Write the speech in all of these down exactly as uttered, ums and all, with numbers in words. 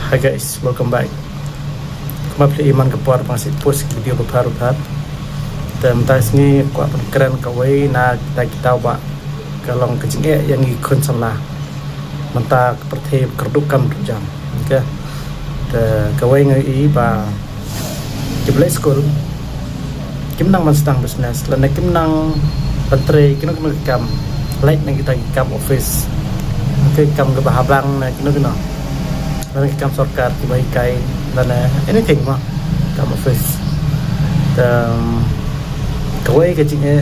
Hi guys, welcome back. Kumba phi i man ka por ba nga shu post video bapher bapher. Te mynta ka sngi kwah ban kren kawei na kita kita ba ka long ka jingeh ïa ngi khun samla. Mynta ka pyrthei kyrduh kam kyrduh jam. Okay. Te kawei nga i ba ki ba leh skul kim nang ban sdang business lane kim nang ban trei kino kino ki kam, lait na kita ki kam office, ki kam kaba ha bank ne kino kino, lane ki kam sorkar kiba hikai lane anything mo, kam office. Te kawei ka jingeh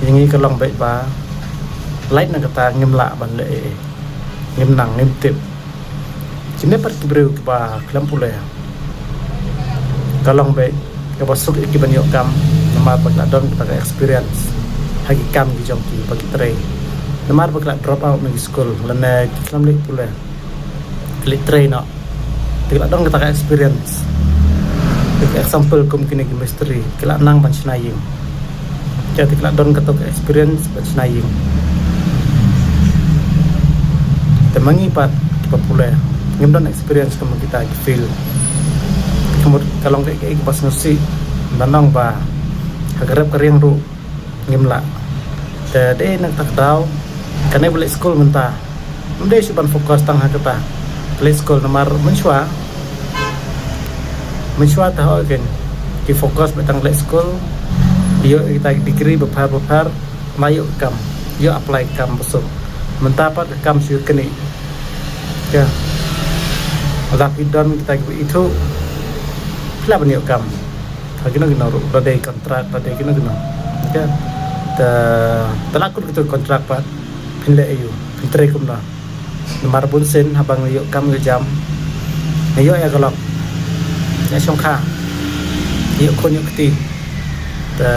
ïa ngi ka long beit ba lait na kata ngim lah ban leh ei ei, ngim nang, ngim tip. Kine pat ki briew kiba khlem pule ka long beit kaba suk ïa ki ban ïoh kam, namar ba ki la don kata ka experience ha ki kam ki jong ki ba ki trei. Namar ba ki la drop out na ki skul lane ki khlem leit pule, ki leit trei noh. Te ki la don kata ka experience. Example kum kine ki mistri, ki la nang ban shna ïing. Te ki la don kata ka experience ban shna ïing. Te ma ngi pat kiba pule ngim don experience kum kita ki fail. Ka mut ka long kaei kaei kaba sngewsih, ba nang ba ha ka rep ka riang ruh ngim lah. Te dei na kata ka daw kane ba leit skul mynta, ym dei shu ban focus tang ha kata ka leit skul, namar mynshuwa, mynshuwa te hooid ki focus beit tang leit skul, ïoh kita ki degree bapher bapher, la ïoh kam, ïoh apply kam ba suk. Mynta pat ka kam shu kane. Ka, lada phi don kita kiba ithuh, phi lah ban ïoh kam ha kino kino ruh, lada dei contract, lada dei kino kino. Ka, te, te la kut kito contract pat, phin leh aïu, phin trei kumno? Namar bun sien haba ngi ïoh kam ïoh jam, ngi ïoh ïa ka lok, ïa shongkha, ïoh khun ïoh kti, te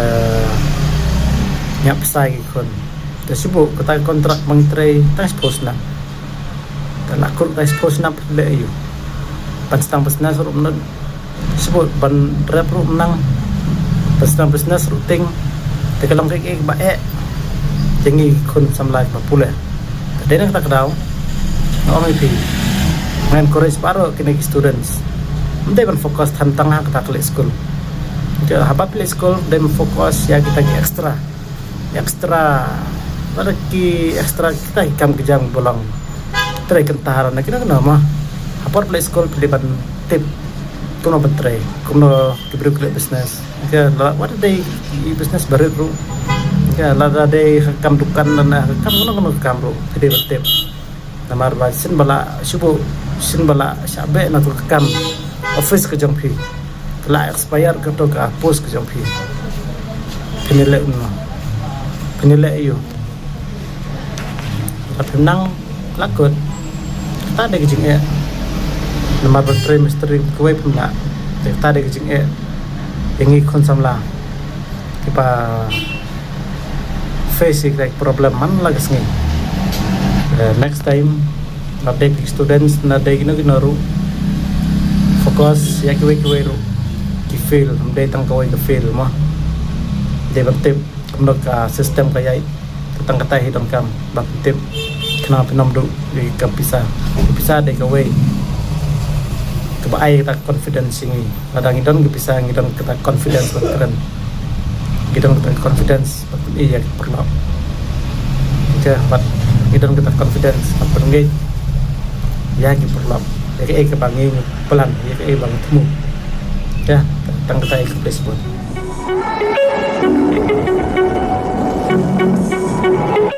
ngi ïap pisa ïa ki khun. Te shu buh kata ka contract ba ngi trei tang shiphew snem. Te la kut tang shiphew snem phin leh aïu? Ban sdang business ruh ym don. Shu buh ban rep ruh ym nang, ban sdang business ruh tieng. Te ka long kaei kaei kaba eh ïa ngi khun samla kiba pule. Te dei na kata ka daw nga ong ïa phi, nga encourage baroh kine ki students, ym dei ban focus than tang ha kata ka leit skul. Te haba phi leit skul dei ban focus ïa kita ki extra, extra, lada ki extra kita ki kam ki jam ba long trei kynta lane kino kino mo. Ha por phi leit skul phi dei ban tip kumno ban trei, kumno ki briew ki leh business. Ka, lada wat dei i business barit ruh, ka, lada dei ha kam dukan lane ha kam kano kano kam ruh phi dei ban tip. Namar ba sien ba la shu buh, sien ba la shah beh na tu ka kam office ka jong phi, ka la expire kato ka post ka jong phi, phin leh kumno? Phin leh aïu? Lada phim nang, la kut. Kata dei ka jingeh. Namar ban trei mistri kawei phim lah. Te kata dei ka jingeh ïa ngi khun samla kiba face ïa ka problem man la ka sngi. Eh, next time, lada dei ki students, lada dei kino kino ruh, focus ïa kiwei kiwei ruh ki field, ym dei tang kawei ka field mo. Dei ban tip kumno ka system ka ïaid. Te tang kata hi donkam ba phin tip, khnang phin ym duh ïa ka pisa. Ka pisa dei kawei kaba ai kata confidence ïa ngi. Lada ngi don ka pisa, ngi don kata confidence ban kren, ngi don kata confidence ban pyni ïa ki paralok. Te bad ngi don kata confidence ban pynngeit ïa ki paralok ïa kaei kaba ngi plan, ïa kaei ba ngi thmu. Te tang kata ïa ka pisa.